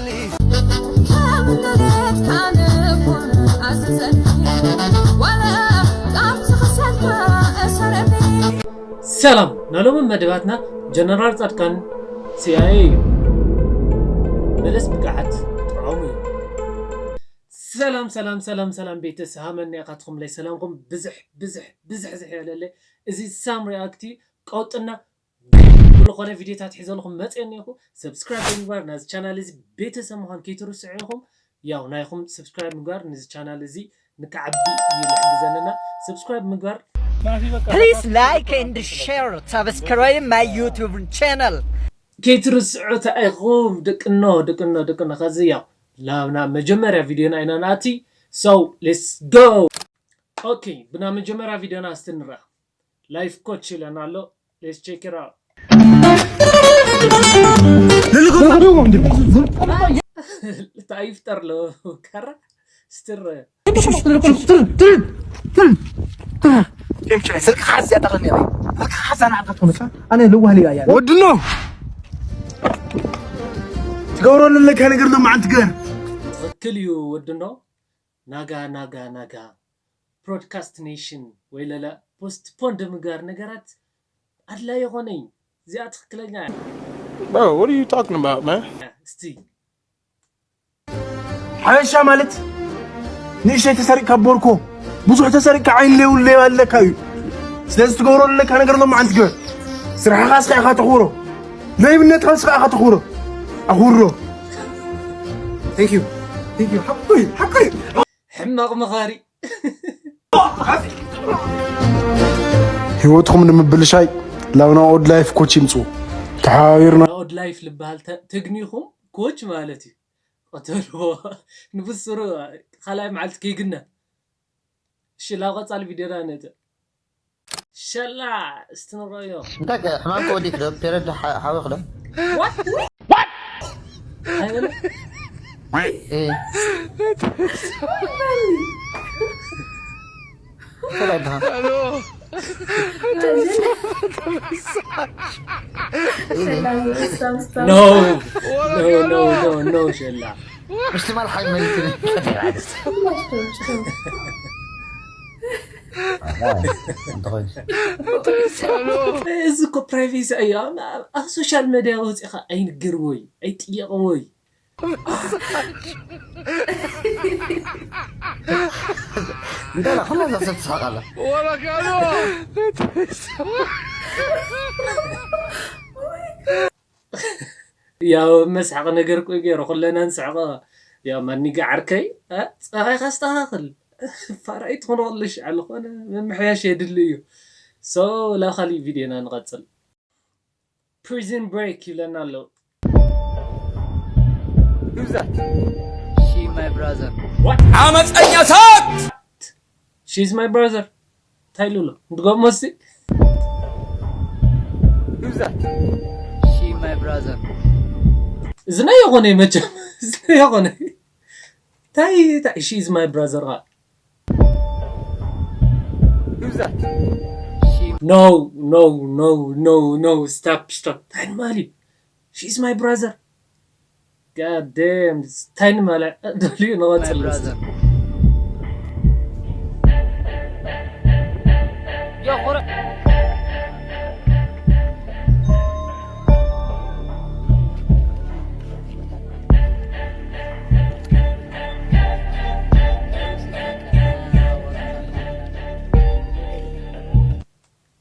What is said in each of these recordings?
ከም ንሌት ካነ ቡን ኣዘዘኒ፣ ዋላ ቃም ዝኽሰልካ እሰረኒ። ሰላም ናሎም መደባትና። ጀነራል ጻድቃን ሲኣይኤ እዩ። በለስ ብግዓት ጥዑም እዩ። ሰላም ሰላም ሰላም ሰላም ቤተሰብ፣ ሃመኒ ኢኻትኹም ለይ ሰላምኩም ብዝሕ ብዝሕ ብዝሕ ዝሕ የለለይ። እዚ ሳም ሪኣክቲ ቀውጥና ብዝኾነ ቪዲዮታት ሒዘልኩም መፅእ እኒኹ። ሰብስክራይብ ብምግባር ናዚ ቻናል እዚ ቤተሰብ ምዃን ከይትርስዑ ኢኹም። ያው ናይኹም ሰብስክራይብ ምግባር ነዚ ቻናል እዚ ንክዓቢ እዩ ዝሕግዘንና። ሰብስክራይብ ምግባር። Please like and share, subscribe my YouTube channel. ከይትርስዑ ተኣይኹም ደቅኖ ደቅኖ ደቅኖ። ከዚ ያው ናብ ናብ መጀመርያ ቪዲዮና ኢና ንኣቲ። So let's go. Okay፣ ብና መጀመርያ ቪዲዮና እስቲ ንርኣ። ላይፍ ኮች ይለና ኣሎ። Let's check it out። እንታይ ይፍጠር ሎ ካራ ስትር ስልክ ሓዝ ያጠቕልኒ ስልክ ሓዝ ኣናዕካ ትኾነካ ኣነ ልዋህል እያ ወድኖ ትገብሮ ለለካ ነገር ሎማዓንቲ ገር ትኽክል እዩ ወድኖ። ናጋ ናጋ ናጋ ፕሮድካስቲኔሽን ወይ ለለ ፖስትፖንድ ምግባር ነገራት ኣድላይ ይኾነይ። እዚኣ ትኽክለኛ እያ። Bro, what are you talking about, man? እስቲ ሓበሻ ማለት ንእሽተይ ተሰሪቅካ ቦርኮ ብዙሕ ተሰሪቅካ ዓይኒ ሌው ሌው ኣለካ እዩ። ስለዚ ትገብሮ ዘለካ ነገር ሎማዓንቲ ግበር። ስራሕኻ እስኻ ኢኻ ተኽብሮ። ናይብነትካ እስኻ ኢኻ ተኽብሮ። ኣኽብሮ። Thank you. Thank you. ሓቁይ ሓቁይ። ሕማቕ መኻሪ። ህይወትኩም ንምብልሻይ ላብ ናይ ኦድ ላይፍ ኮች ይምፁ ተሓባቢርና ኦድ ላይፍ ልበሃል ተ- ተግኒኹም ኮች ማለት እዩ። ቀተልዎ ንብስሩ ካልኣይ መዓልቲ ከይግነ። እሺ ላብ ቀፃሊ ቪዲዮና ነተ ሸላ እስቲ ንረዮ። እንታይ ከ ሕማም ከወዲክ ዶ ፔረድ ሓወክ ዶ ኣይበለ እ ፈላይ ድኻ No, no, no, no, no, ሸላ ምሽቲ ማል ሓይ መልክን እዚ እኮ ፕራይቬሲ እዩ። ኣብ- ኣብ ሶሻል መድያ ወፂኻ ኣይንገርዎ እዩ ኣይጥየቕዎ እዩ። እንተላ ኩላ እዛ ሰብ ትስሓቕ ኣላ ያው መስሓቕ ነገር እኮ ገይሩ ኩለና ንስሕቐ። ያው ማኒጋ ዓርከይ እ፣ ፀባይካ ኣስተኻኽል። ፋራይ ትኾነ ከለሽ ኣለ ኾነ ምምሕያሽ የድሊ እዩ። So ላብ ካሊእ ቪድዮና ንቐፅል። ፕሪዝን ብሬክ ይብለና ኣሎ። Who's that? She my brother. ዓመፀኛ ሳት She's my brother። እንታይ ኢሉ ኣሎ? ንድገሞ እስቲ። Who's that? She my brother. እዚ ናይ የኾነ መቸም። እዚ ናይ የኾነ። እንታይ እንታይ she's my brother ኣ Who's that? No, no, no, no, no, stop, stop. እንታይ ንማል እዩ? She's my brother. God damn, እንታይ ንማል ደልዩ My ንቐፅል። brother.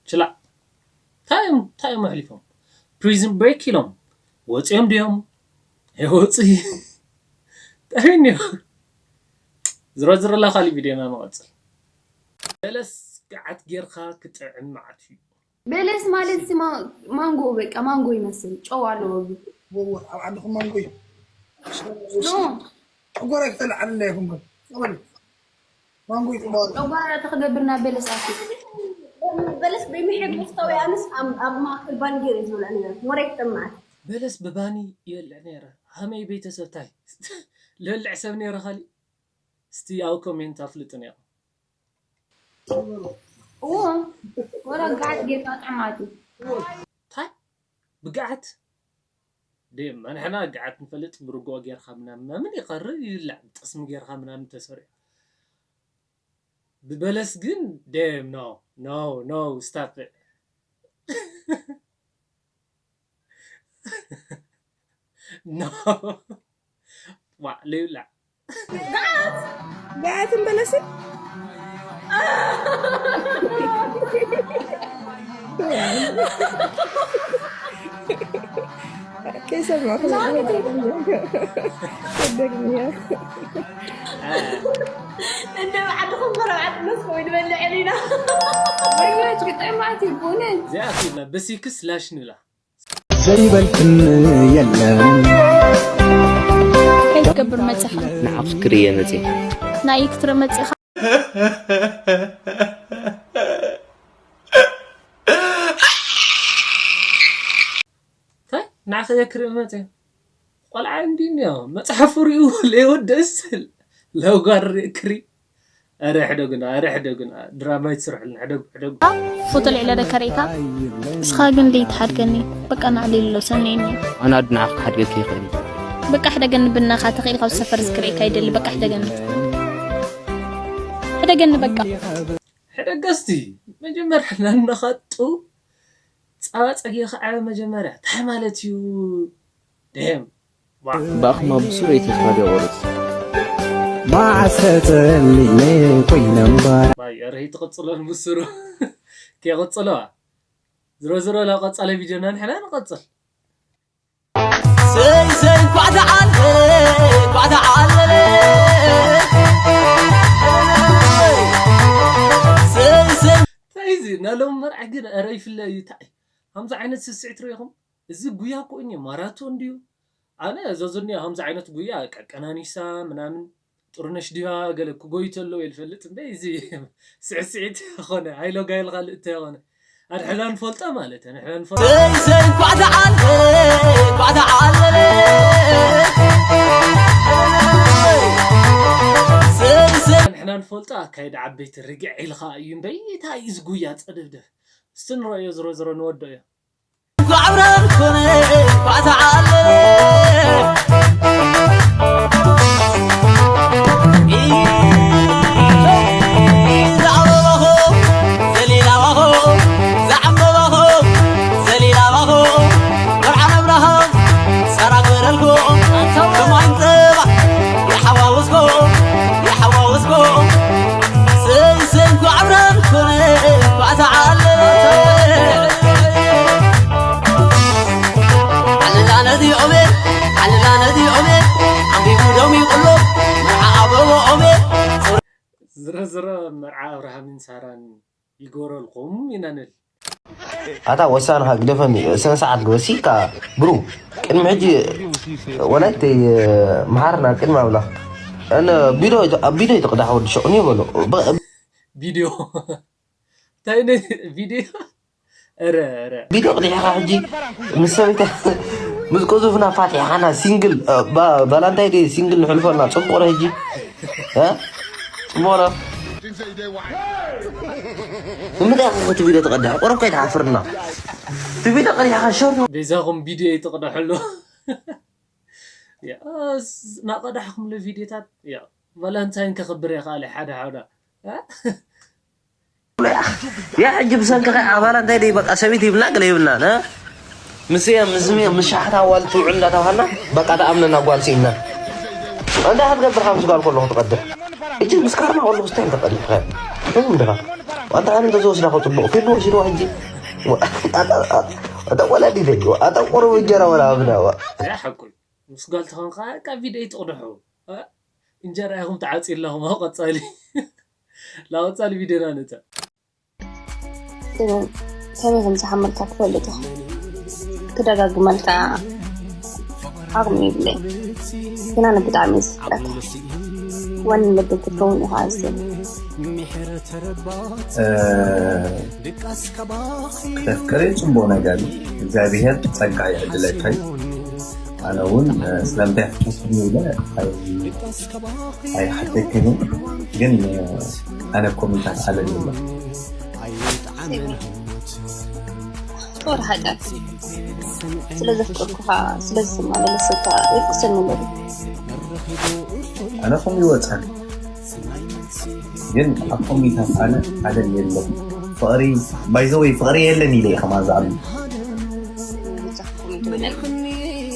ችላ። እንታይ እዮም እንታይ እዮም ኣሕሊፎም? ፕሪዝን ብሬክ ኢሎም ወፂኦም ድዮም? ኣይወፁ። እንታይ እዮም? ዝረዝርላ ካሊእ ቪድዮና ንቐፅል። በለስ ገዓት ጌርካ ክጥዕም መዓት እዩ። በለስ ማለት ሲ ማ- ማንጎ በቃ ማንጎ ይመስል ጨው ኣለዎ። ኣብ ዓድኹም ማንጎ እዩ ኖ ጨጓራ ክተልዓል እንዳ ይኹም ግን ጸበል ማንጎ ይጽባል ጨጓራ ተክገብርና በለስ ኣት በለስ በሚሕድ ውስታዊ ኣነስ ኣብ ማእከል ባንጌር እየ ዝብልዕ ነረ ሞሬክ ጥማት በለስ ብባኒ ይበልዕ ነረ ሃመይ ቤተሰብ ታይ ልበልዕ ሰብ ነረ ካሊእ እስቲ ኣብ ኮሜንት ኣፍልጡ ነረ እዎ ወላ ጋዓት ጌርካ ጥዕማት እዩ ታይ ብግዓት ደም ንሕና ገዓት ንፈልጥ ብርጎ ጌርካ ምናምን ምናምን ይቐርብ ይብላዕ ብጠስሚ ጌርካ ምናምን ተሰሪዑ። ብበለስ ግን ደም no no no stop it. No. ዋ ለይብላዕ። ገዓትን በለስን ከይሰማኹ እንደ ዓድኹም በረብዓት መስኮ ይንበልዕ ኢና። ወይወት ግጠማት ይቡንን እዚኣ ክብላ በሲክስ ላሽ ንብላ። ዘይበልክን የለን። እንታይ ትገብር መፂኻ? ንዓኽ ክርእየ መፅየ። ናይ ክትርኢ መፂኻ? እንታይ ንዓኸ የክርኢ መፅየ ቆልዓ እንዲ እኒኦ መፅሓፉ ሪኡ ለይወደስ ለጓር ክሪ ኧረ ሕደጉና ኧረ ሕደጉና ድራማ ይትስርሕልና ሕደጉ ሕደጉ። ፎቶ ልዕለ ደካ ርኢካ? እስኻ ግን ለይትሓድገኒ በቃ ናዕሊ ኣሎ ሰነየኒ። ኣነ ኣድንዓኽ ክሓድገኪ ይኽእል እዩ። በቃ ሕደገኒ ብናኻ ተኽኢልካ ኣብ ሰፈር ዝክርእካ ይደሊ በቃ ሕደገኒ። ሕደገኒ በቃ። ሕደገስቲ መጀመርያ ናነኻጡ ፃባ ፀጊ ከዓበ መጀመርያ እንታይ ማለት እዩ? ደም ብኣኽማ ብሱር እየ ተስፋ ዲያ ቆርፅ። ማዕሰ ጸሊመ ኮይነ እምበር ባይ ርሂ ትቕፅሎን ብስሩ ከይቕፅለዋ ዝሮ ዝሮ ናብ ቀፃለ ቪድዮና ንሕና ንቐፅል። ሰይ ሰይ ኳዕተ ዓለ ኳዕተ ዓለ ሰይ ሰይ እንታይ እዚ ናይ ሎሚ መርዓ ግን ኧረ ይፍለ እዩ እንታይ ከምዚ ዓይነት ስስዒት ርኢኹም እዚ ጉያ እኮ እኒ ማራቶን ድዩ ኣነ ዘዝኒ ከምዚ ዓይነት ጉያ ቀቀናኒሳ ምናምን ጥሩነሽ ድያ ገለ ክጎይ ተሎ ይልፈልጥ እንደ እዚ ስዕስዒት ኾነ ሃይሎ ጋይል ካልእ እተ ኾነ ኣድሕና ንፈልጦ ማለት ኣድሕና ንፈልጦ ሰይ ሰይ ኳዕተ ዓለ ኳዕተ ዓለ ሰይ ሰይ ንሕና ንፈልጦ ኣካይዳ ዓበይቲ ርግዕ ኢልካ እዩ እምበይ እንታይ እዩ ዝጉያ ፀደፍደፍ እስቲ ንረእዮ ዝሮ ዝሮ ንወዶ እዮ ኳዕብረን ኮነ ኳዕተ ዓለ ዝረዝረ መርዓ ኣብርሃምን ሳራን ይግበረልኩም ኢና ንብል። ኣታ ወሳንኻ ግደፈኒ ስነ ስርዓት ግበሲ ካ ብሩ ቅድሚ ሕጂ ወላይተይ መሓርና ቅድሚ ኣምላኽ እነ ቢዶ ኣብ ቢዶ ይትቕዳሕ ወዲ ሸቕኒ በሎ ቪድዮ እንታይ ነ ቪድዮ ኧረ ኧረ ቢዶ ቅዲሕኻ ሕጂ ምስ ሰበይታ ምስ ቁዙፍና ፋቲሕኻና ሲንግል ባላንታይ ደ ሲንግል ንሕልፈልና ፅቡቕ ረ ሕጂ እ? ጽቡቕ ዶ? ንምንታይ ኢኻ እቲ ቪድዮ ትቐድሕ? ቁሩብ ከይትሓፍርና። እቲ ቪድዮ ቀዲሕኻ ሸር በይዛኹም ቪድዮ ይትቕደሐሉ። ያ፣ ስ- እናቐዳሕኩምሉ ቪድዮታት ያ፣ ቫላንታይን ከኽብር የኽኣለ ሓደ ሓደ። እ? ያ ሕጂ ብሰንክኻ ኣባላ እንታይ ደይ በቃ ሰበይቲ ይብልና ገለ ይብልና ነ ምስ እየ ምስ እየ ምስ ሻሕታ ኣዋልድ ትውዕል እንዳተባሃልና በቃ ተኣምነና ጓል ስኢና እንታይ ክትገብር ካብ ምስ ጓል ከለኹ ትቐድሕ እጂ ምስ ካርና ከለኹ ስታይ ተቐዲሕካ እንታይ ሓን እንተዝወስዳ ከፅቡቕ ፊልም ወሲድዋ ሕጂ ኣታ ወላዲ ደይ ኣታ ቁሩብ እንጀራ ወላ ኣብና ያ ሓቁ እዩ። ምስ ጓል ተኾንካ ካብ ቪድዮ ይትቕድሑ። እ? እንጀራ ኢኹም ተዓፂ ኣለኹም ኣብ ቀፃሊ ናብ ቀፃሊ ቪድዮና ንተ ከመይ ከም ዝሓመልካ ትፈልጥ ኢኻ ክደጋግመልካ ዓቕሚ ይብለይ ግን ኣነ ብጣዕሚ እየ ዝፍቅረካ ዋን ልቢ ክትከውን ኢኻ ኣዝየ ክተፍቅሪ ጽቡቕ ነገር እዩ እግዚኣብሔር ጸጋ ይዕድለካ እዩ ኣነ እውን ስለምንታይ ክትወስድኒ ኢለ ኣይሓተክን ግን ኣነ ኮሚታት ኣለኒ ጦር ሓጢኣት ስለ ዘፍቀርኩኻ ስለ ዝስማለለ ስልካ ይፍቅሰኒ ነሩ። ኣነ ከም ይወፃል ግን ኣብ ኮሚታት ኣነ ዓለም የለን ፍቅሪ ባይዘወይ ፍቅሪ የለን ኢለ ኢኸማ ዝኣምን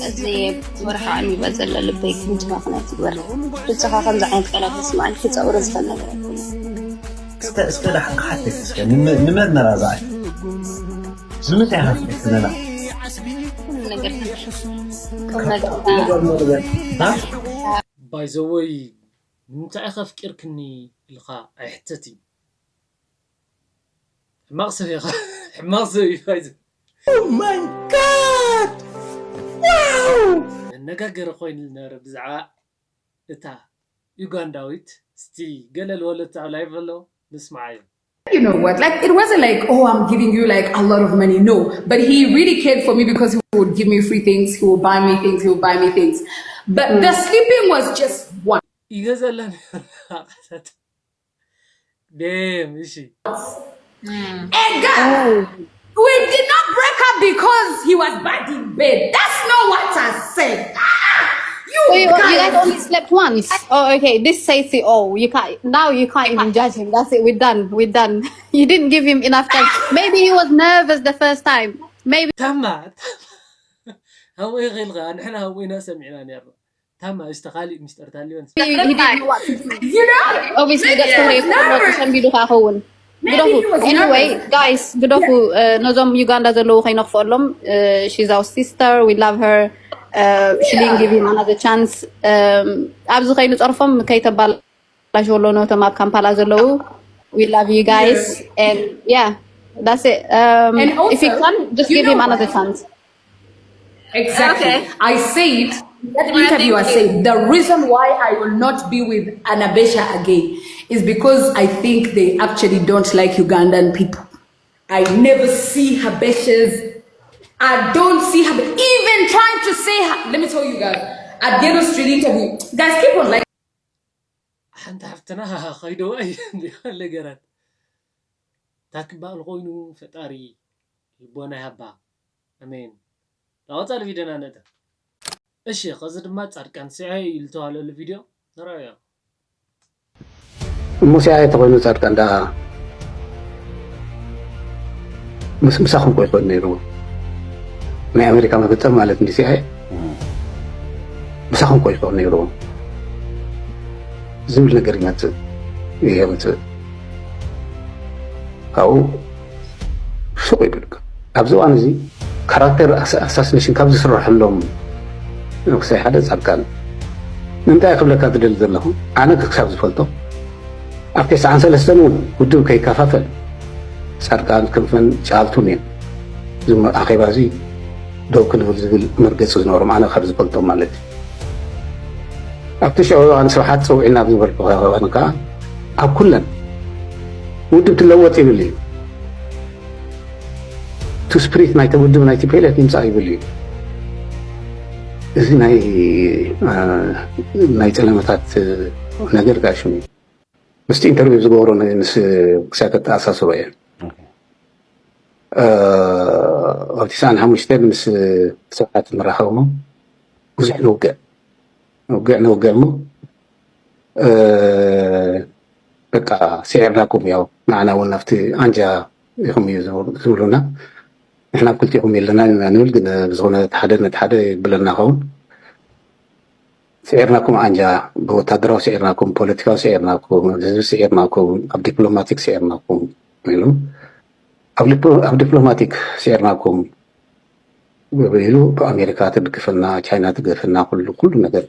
እዚ ወርሓ ኣንቢባ ዘላ ልበይ ክንዲ ምክንያት ይግበር። ብቻኻ ከምዚ ዓይነት ቃላት ምስማዕን ክፀውረ ዝፈል ነገር ኣይኮነ። እስከ እስከ ዳሕን ክሓተክ እስከ ንመርመራ ዝኣይ ንምንታይ ሃፍተክ ዘለና ነገር ባይዘወይ ንምንታይ ኢኻ ኣፍቂርክኒ ኢልካ ኣይሕተት እዩ ሕማቕ ሰብ ኢኻ ሕማቕ ሰብ እዩ ባይዘ Oh my god! Wow! መነጋገሪ ኮይኑ ዝነበረ ብዛዕባ እታ ዩጋንዳዊት እስቲ ገለ ልወለቱ ኣብ ላይቭ ኣሎ ንስምዓዮ You know what? Like it wasn't like, oh, I'm giving you like a lot of money. No, but he really cared for me because he would give me free things. He would buy me things. He would buy me things. But the sleeping was just one. ይገዘለን ደም እሺ And guys, we did not break up because he was bad in bed. That's not what I said. Ah, you, So you, you guys guys. only slept once. Oh, okay. This says it all. You can't now. You can't even judge him. That's it. We're done. We're done. You didn't give him enough time. Maybe he was nervous the first time. Maybe. ታማ ታማ ሃወይ ኺልካ ንሕና ሃወይና ሰሚዕና ነርና ታማ እስተ ካሊእ ሚስጥር ታልዮን He, he didn't know what to do. You know? Obviously, ገጽ ክብሪ የብሉን፣ ተሰንቢዱ ከኣ ክኸውን። ግደፉ። Anyway, guys, ግደፉ። Uh, ነዞም ዩጋንዳ ዘለዉ ከይነኽፈሎም። Uh, she's our sister. We love her. Uh, she didn't give him another chance. Um, ኣብዚ ከይንጸርፎም ከይተባላሽዎ ኣሎ ነቶም ኣብ ካምፓላ ዘለዉ. We love you guys. And yeah, that's it. Um, And if you also, can, just you give know him what? Another chance. Exactly. Okay. I said, that Well, interview I thank you. said, the reason why I will not be with Anabesha again is because I think they actually don't like Ugandan people. I never see Habeshas. I don't see her even trying to say her. Let me tell you guys, at the end of street interview, guys, keep on like. ሓንቲ ሓፍትና ከይደዋ እዩ እንዲያ ነገራት ታክባል ኮይኑ ፈጣሪ ልቦና ይሃባ ኣሜን ናብ ቀጻሊ ቪድዮና ንእተ እሺ ከዚ ድማ ጻድቃን ሲኣይ ዝተባለሉ ቪድዮ ንረኣዮ እሞ ሲኣይ ተኮይኑ ጻድቃን ደኣ ምስ ምሳኹም ኮ ይኮን ነይሩ ናይ ኣሜሪካ መፈጸም ማለት እንዲ ሲኣይ ምሳኹም ኮ ይኮን ነይሩ ዝብል ነገር ይመጽእ ይመጽእ ካብኡ ሱቕ ይብል ኣብዚ እዋን እዚ ካራክተር ኣሳሲኔሽን ካብ ዝስረሐሎም ንጉሳይ ሓደ ፃድቃን ንምንታይ ክብለካ ዝደሊ ዘለኹ ኣነ ክሳብ ዝፈልጦ ኣብ ተስዓን ሰለስተን እውን ውድብ ከይከፋፈል ፃድቃን ክንፈን ጫልቱን እዮም ዝም ኣኼባ እዚ ደው ክንብል ዝብል መርገፂ ዝነበሮም ኣነ ካብ ዝፈልጦም ማለት እዩ ኣብቲ ሽዑ እዋን ስብሓት ፀውዒና ኣብ ዝበልኩ እዋን ከዓ ኣብ ኩለን ውድብ ትለወጥ ይብል እዩ ቱ ስፕሪት ናይቲ ውድብ ናይ ቲፒኤልኤፍ ይምፃእ ይብል እዩ እዚ ናይ ናይ ፀለመታት ነገር ጋሽም እዩ ምስቲ ኢንተርቪው ዝገብሮ ምስ ክሳይ ከተኣሳስሮ እየ ኣብቲ ሰዓን ሓሙሽተ ምስ ስብሓት ንራኸብ እሞ ብዙሕ ንውግዕ ንውግዕ ንውግዕ እሞ በቃ ስዒርናኩም ያው ንዓና እውን ኣብቲ ኣንጃ ኢኹም እዩ ዝብሉና ንሕና ኣብ ክልቲኹም የለና ኢና ንብል ግን ብዝኾነ ሓደ ነቲ ሓደ ይብለና ኸውን ስዒርናኩም ኣንጃ ብወታደራዊ ስዒርናኩም ፖለቲካዊ ስዒርናኩም ህዝቢ ስዒርናኩም ኣብ ዲፕሎማቲክ ስዒርናኩም ኢሉ ኣብ ዲፕሎማቲክ ስዒርናኩም ኢሉ ብኣሜሪካ ትድግፈና ቻይና ትድግፈና ኩሉ ኩሉ ነገር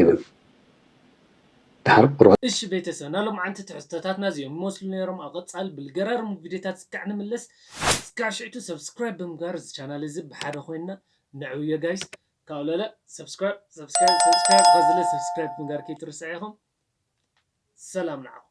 ይብል ድሓር ቁርባ እሺ ቤተሰብ ናሎማዓንቲ ትሕዝቶታትና እዚኦም ይመስሉ ነይሮም ኣብ ቀፃሊ ብልገራርሙ ቪድዮታት እስካዕ ንምለስ እስካብ ሽዕቱ ሰብስክራይብ ብምግባር እዚ ቻናል እዚ ብሓደ ኮይንና ንዕብዮ ጋይስ ካብ ለለ ሰብስክራይብ ሰብስክራይብ ሰብስክራይብ ከዝለ ሰብስክራይብ ምግባር ከይትርስዕ ኢኹም ሰላም ንዓኹም